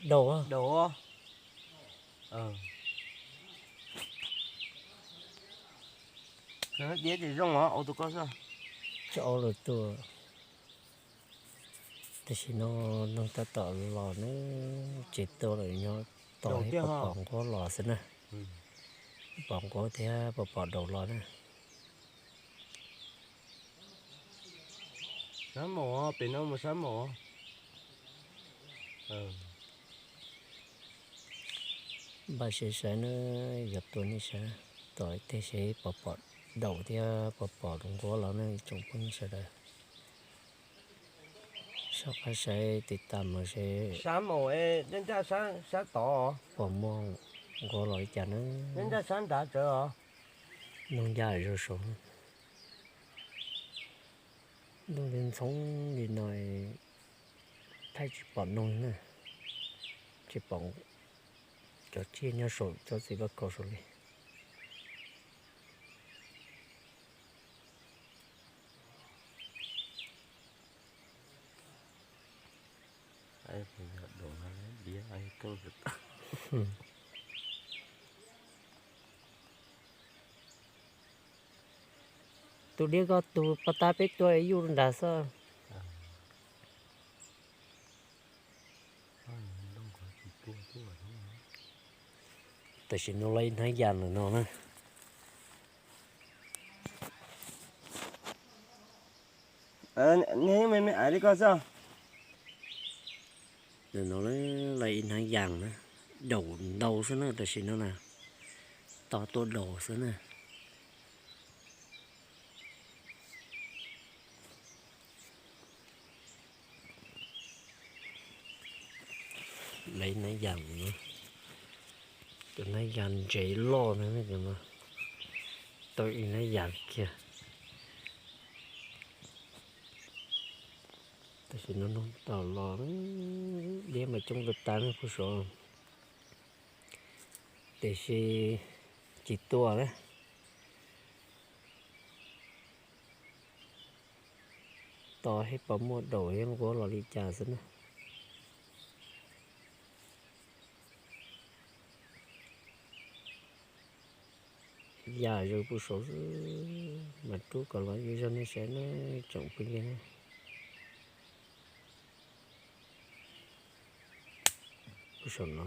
Daus, daus. Diab ces zoo os, ua tus koj xwb. Tsis ua lawm tuaj. Tam sim no neeg tab tom los na, tsis tuaj lawm, nyob tos pom pom nquab los xwb na. Pom nquab thiab pom pom daus los na. Sab maum, pem no mus sab maum. Npaj siab saib na, yog tuaj nej saib, tos tej seb pom pom daus thiab pom pom nquab los ne tsoom phooj ywg sawv daws. Soj qab saib tiv tam mus seb sab maum, sab tod puas muaj nquab los li cas na. Nyob ncaj sab nrad tsawv os. Noog ncaj zoo saud. Ntuj li ntxhoo li no thaij tsis pom noog na, tsis pom cov tsiaj nyob saum tsob txiv vaj khaum saud li. Tus diab ko tus pov tab peb tua yuj nrad xwb. Tam sim no lawv ib hnab yas ntawm no na. Ntawm no lawv ib hnab yas na, daus ntau xwb na tam sim no na, tos tuaj daus xwb na. Lawv ib hnab yas, tus hnab yas ntsev loj na, tau ib hnab yas kiag. Tam sim no noog tau los, diab mas coob tas tas na puag saud. Tiam sis tsis tua na. Tos seb puas muaj daus thiab nquab los li cas xwb na. Yam zoo puag saud xwb, mas rub kom los zoo nej saib na, tsoom phooj ywg. Puag saum no,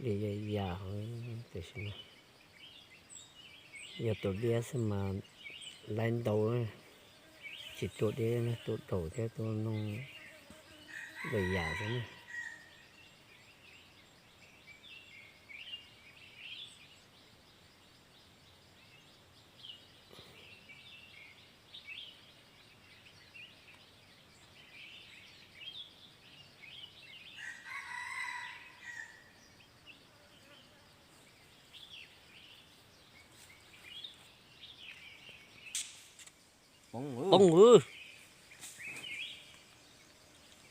li yam yam, tam sim no yog tus diab xwb mas laib ntau, tsis tua diab, tua daus thiab tua noog, li yam xwb na. Poob,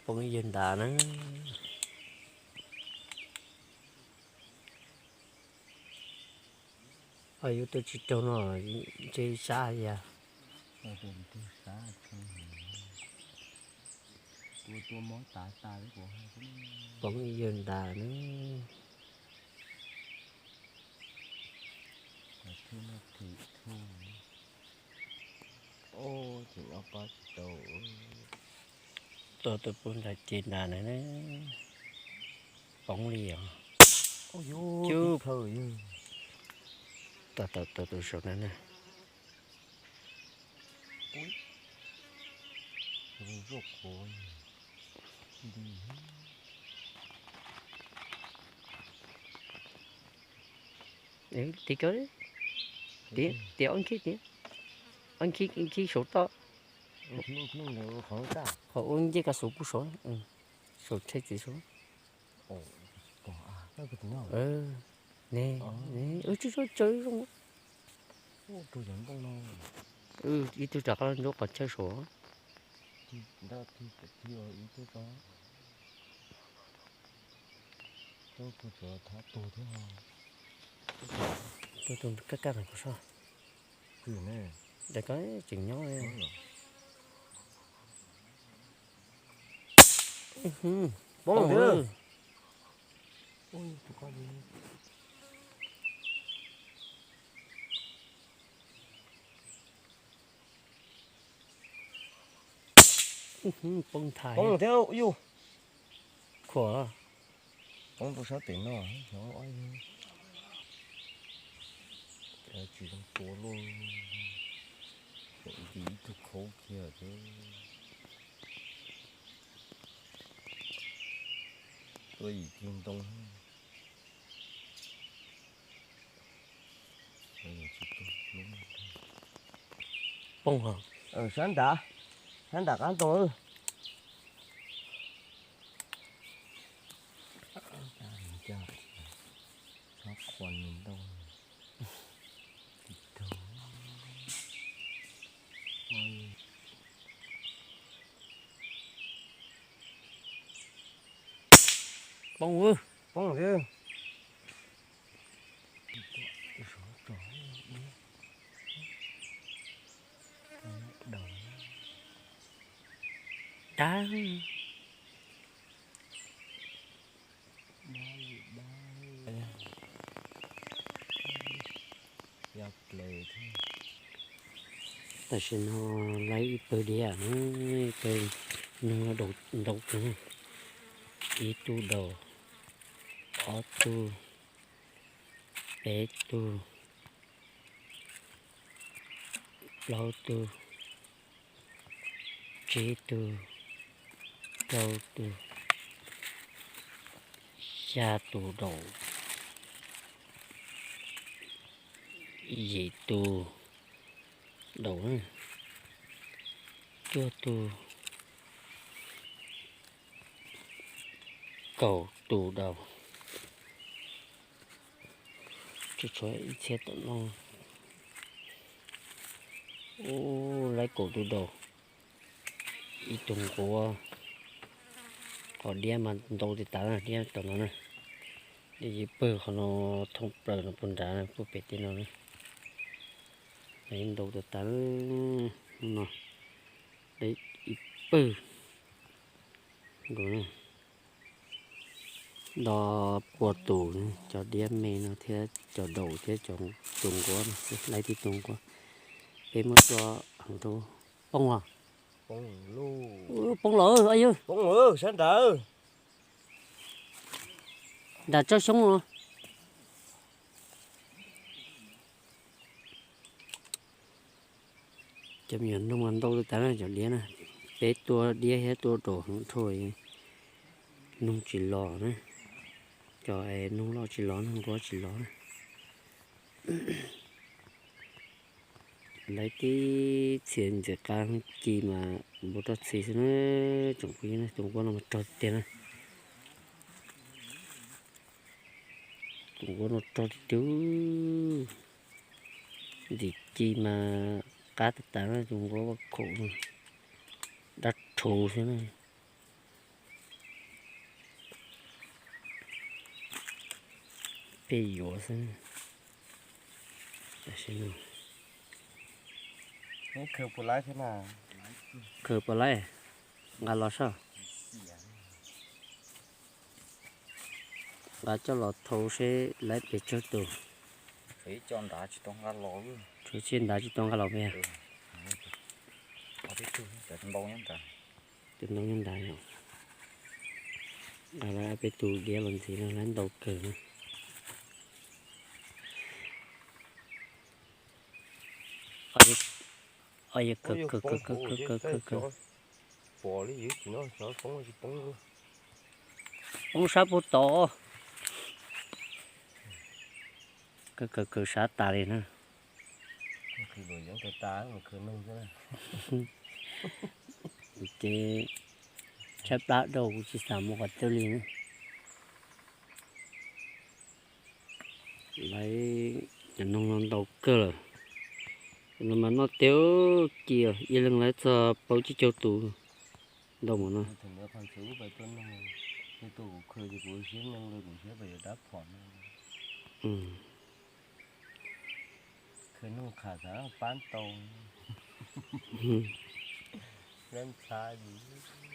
poob ib yawg ntas na. Ho yuav tua tsis raug no, ntshe sab yas. Poob ib yawg ntas na. Tua tus pug nrad ces nrad na, poob li os. Cub, tua tus saum na na. Tiv ko, tiv, tiv ob khib, tiv ob khib, khib saum toj. Qhov ub ncej ka saum puag saud, saum tsheb txiv saud. Ne, wb tsis tshua tsawg zoo. Ib tug rov qab ntsuab qhov chaw saud. Tus tus kaj kaj no kom soj. Kwj ne. Daim ko tseem nyob. Poob lawm. Poob nthav. Poob thiab yus. Khuam. Poob rau sab pem no, xyov ob yog tsis zoo tua lauj. Ntsis ib tug khaub kiag thiab. Tua yim kiag ntoo. Poob hos. Sab nrad, sab nram qab ntoo. Txhob qhuas nws ntau. Poob, poob thiab. Dab. Tam sim no lawv ib pawg diav na, ib pawg nug ntau kawg. Ib tug daus, ob tug, peb tug, plaub tug, tsib tug, rau tug, xya tus daus, yim tus daus, cuaj tus, kaum tus daus, tsis tshuav ib txhia tom no. Ub, lawv kaum tus daus, ib tug nquab, qhov diab mas ntau tiag tas, diab tom no na. Diab ib pawg qhov no, thoob plaws no puag nrad, puag pem tej no na. Ntau tiag tas no, ib pawg nkaus na. Nto pua tus, cov diab me no thiab cov daus thiab cov tus nquab no xwb, lawv tib tug nquab. Peb muab tso heev rau. Poob los? Poob los, yog sab nrad, nram tsob xyoob no. Cov me nyuam noog mas ntau tas na cov diab na. Peb tua diab thiab tua daus heev dhau, noog tsis los na. Cov noog loj tsis los, noog nquab tsis los na. Lawv tib txhia ntxim qab ci mas npau roj txhia xwb na, tsoom phooj ywg na, tus nquab no mas rog tiag tiag na. Tus nquab no rog tiag tiag, ntxim ci mas qab tas tas na, tus nquab vaj khaum no, dab rhuv xwb na. Peb yuav xwb. Khaws puas laib, nqa los soj. Nqa coj los thau seb laib pes tsawg tus. Tshuav tsiaj nrad tsis tau nqa los pem. Tus ntau nyob nrad yom. Nqa peb tus diab los ntxiv no, laib ntau kawg na. Ob yog kawg kawg kawg kawg kawg kawg kawg. Poob sab puag tod. Kawg kawg kawg sab tas li na. Ces tshaib plab dhau kuv tsis xav mus qhov twg li na. Lawv cov noog no ntau kawg lawm. Cov no mas noj teg ci, ib leeg lawv txog plaub tsib caug tus ntau mus no. Nug qham xav pab tau, lab ntxhab dim.